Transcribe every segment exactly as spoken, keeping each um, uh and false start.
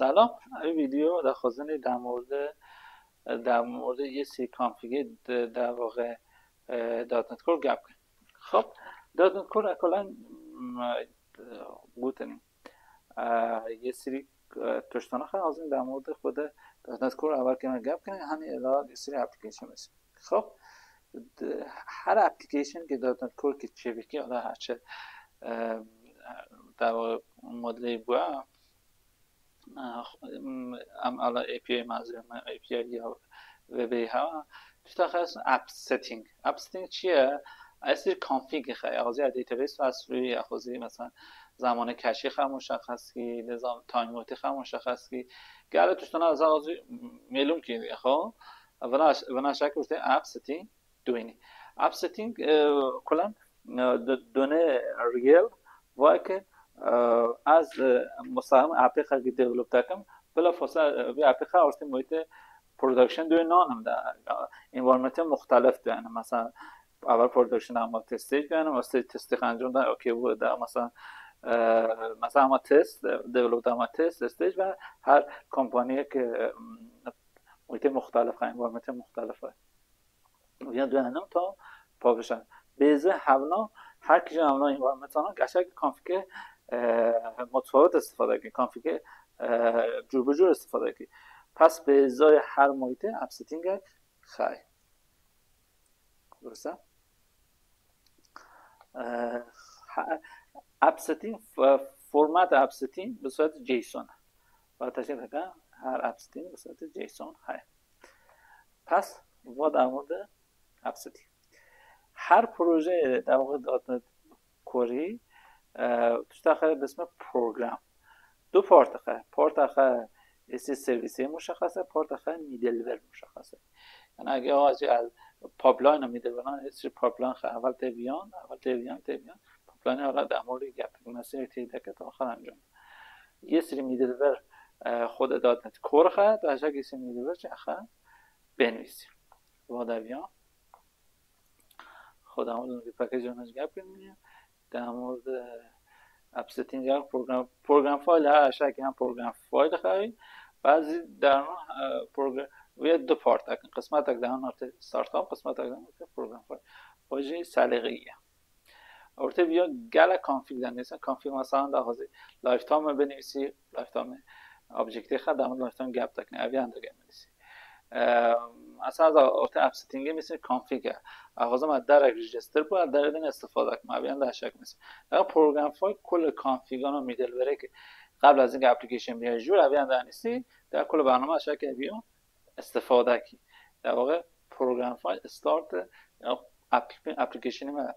سلام، ev vîdeo daxwazinê der mordê, der mordê yê sê config-ê de, der vaxê, e, dot net Core gap bikin. Xop, dot net Core ekolen, m, e, gotin, e, yê sirî, e, tiştana xwe azin der mordê xwe de dot net Core evel keme gap bikin, hani ela yê sirî application bikin. Xop, her application ki dot net Core ki çêbikî, ala her çi, e, der modlê bû, em ala A P I mazlum, A P I ya web ha, tişta xwe app setting. App setting çi ye? Esir config xwe, ya database vasfî ya xwe, mesela zamanê keşî xwe muşexes ki, nizam time out xwe muşexes ki. Gele tiştana ez azî mêlûm ki xwe. Vina, vina şek û app setting. Duyni. App setting, e, kulan, e, d-, done real, vay ke, e, ez, e, musahim app xwe develop dakim, bila fosa, e, vê app xwe ortê muhîtê production duyê nanim de, e, environmentê muxtelif duyene. Mesela, evel production ama testê duyene, ama testê ancam da, okey, bu da, mesela, e, mesela ama test, e, develop da ama test, stage ve her kompaniyê ki, e, muhîtê muxtelif, environmentê muxtelif. Yan duyene ta pavişan. Bêze hevna, her kişi hevna environmentana, gerçek config-ê, e, mutfawet istifade ki, config-ê, e, cur bi cur istifade ki. Pes bêzayê her muhîtê app setting-ek xay. Dursa. E, ha, app setting, f-, format app setting bi sureti JSON e. Vata şey deke, her app setting bi sureti JSON heye. Pes, va der mordê app setting. Her projeyê der mordê dot net Core-î, e, tişta xwe bi ismê program. Du parta xwe, parta xwe êsî servisê muşexes e, parta xwe middleware muşexes e. Yani eger wajê ez pipeline middleware, êsî pipeline xwe evel tê viyan, evel tê viyan, tê viyan, pipeline ara der mordê gap, mesela tê deke ta xwe encam. Yê sirî middleware, e, xwe de dot net Core xwe, ta şek yê sirî middleware çi xwe benivîsî. Va der viyan. Xwe der mordê vî package-a gap bikin. Der mordê app setting ya program, program file ha, aşağı ki hem program file xavi. Bazı der, e, program, ve du part ekin. Qismetek der ortê startup, qismetek der ortê program file. O jî saliği ye. Ortê viya gele config de nivîsin. Config mesela da xwezî lifetime binivîsî, lifetime objectê xwe, der mordê lifetime gap tekine. Ev yan de gel binivîsî. Em, esas ortê app settingê mesela config e. Axwazim ez derek register bû, ez derê din istifade kim. Ev yan de eşek mesela. Ev program file kul configana middleware ki qebl az inge application biya jûr, ev yan de nivîsî, de kul bername eşek ev yo istifade ki. Der vaxê program file start, ya, appli-, application-ê me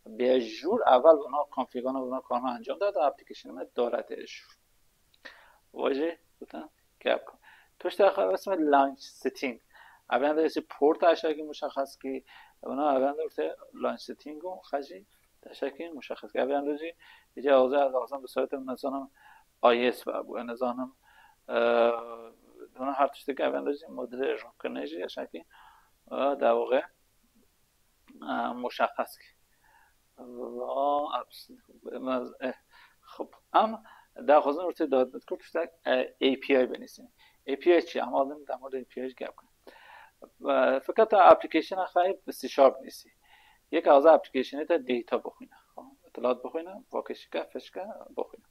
biya jûr, evel vana config-ana, vana karna encam da, da application-ê me dare tê jûr. Vajê, gotin, gap. Tişta xwe resme launch setting. Ev yan de êsî port aşağı ki muşexes ki, vana ev yan de ortê launch setting û xwe jî Teşekkür, muşexes. Ev yan de jî, îca oza lazım bi sureti, nizanim, I S ve bû, nizanim, e, dona her tiştek ev yan de jî modeli ejon kirine jî, yaşa ki, e, der vaxê, e, muşexes ki. Va, abs-, mez-, e, xub. Em daxwazin ortê dot net Core tiştek, e, A P I binivîsin. A P I çi? Em azim der mordê A P I gap bikin. E, fakat application-a xwe bi C Sharp nivîsî. Yek aza application-ê te data bixwîne. Xwe, îtilat bixwîne, vakêşike, fişke bixwîne.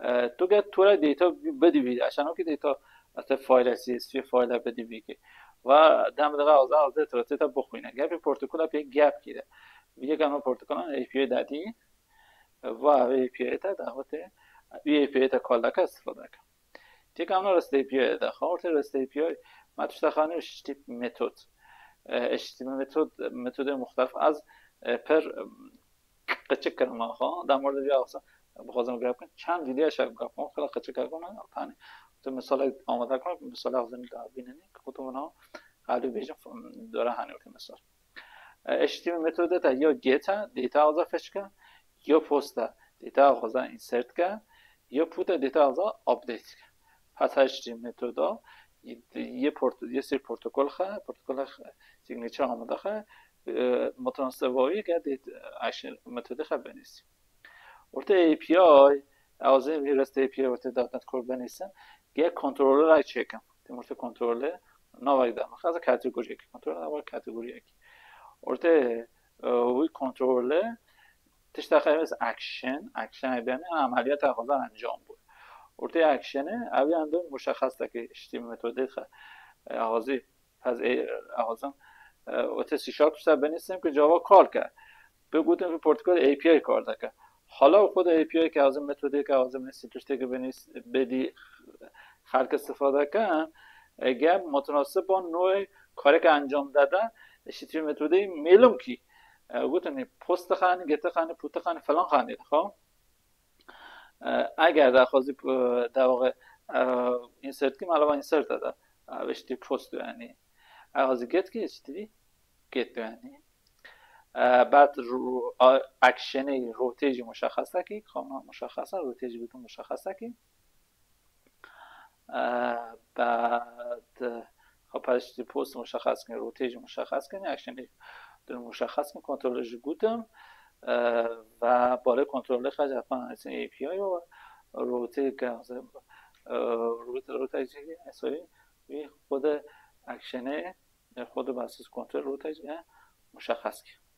E, tu ge tu re data bidivî, aşano ki data, te file C S V file bidivî ki. Va dem de aza, aza tu re te bixwîne. Gepê protokola pê gap kire. Yek ama protokola A P I dadî, va A P I te daxwete, A P I te kol deke, istifade deke. Têk amna REST A P I de. Xwe ortê REST A P I, me tişta xanî çeşitî metod. E, çeşitî metod, metodê muxtelif. Ez, e, per, e, qeçik kirim xwe. Da mordê vîya xwe bixwazim gap bikin. Çend vîdeo şek gap bikin. Xela qeçik gap bikin. Tanî. Tu misalek amade kirim. Misalek xwe da bînenî. Ku tu bina, hali bêjim, dora hanî ortê misal. E, H T M L metodê te ya get e, data aza fişke, ya post e, data aza insert ke, ya put e, data aza update ke. Pes H T M L metoda, yê port-, yê sê protokol xe, protokol xe, signature amade xe, e, mutasewayî ke data action metodê xe benîsî. Ortê A P I, Ew zê vî restê A P I ortê dot net Core benîsin. Ge kontrolê ray çêkim. Tim ortê kontrolê navek da. Mesela kategoriyek. Kontrol navek kategoriyek. Ortê e, wî kontrolê tişta xemes action, action bene ameliyata xwezan encam bû. Ortê actionê ev yan dun muşexxas deke, işte metodê xe, e, axwazî, ez ê, axwazim, e, ortê C Sharp tişta benîsim ki Java kar ke. Bi gotin bi protokol A P I kar deke. Hala xwe de A P I ke axwazim, metodê ke axwazim, neyse tiştê ke benîs, bedî xelk istifade ken, e, ge mutenasib ban noy kareke encam dede, işte metodê mêlim ki. E, gotin post dixanî, get dixanî, pût dixanî, filan xanî, xo. E, eger daxwazî, e, dewaqê, e, insert kim, alava insert da. E, işte post yani. Eger get ki, işte get yani. E, bad ru-, a-, actionê rotê jî muşexxes dikî, xama muşexxes e, rotê jî gotin muşexxes dikî. E, bad, e, xwe paştî post muşexxes kin, rotê jî muşexxes kin, actionê din muşexxes kin, kontrolê jî gotim, e, ve barê kontrolê xwe jî heta nesin A P I yo, rotê ke, e, rot-, rotê jî, sorry, wî xwe de actionê, e, xwe de basis kontrol rotê jî, e, muşexxes kin.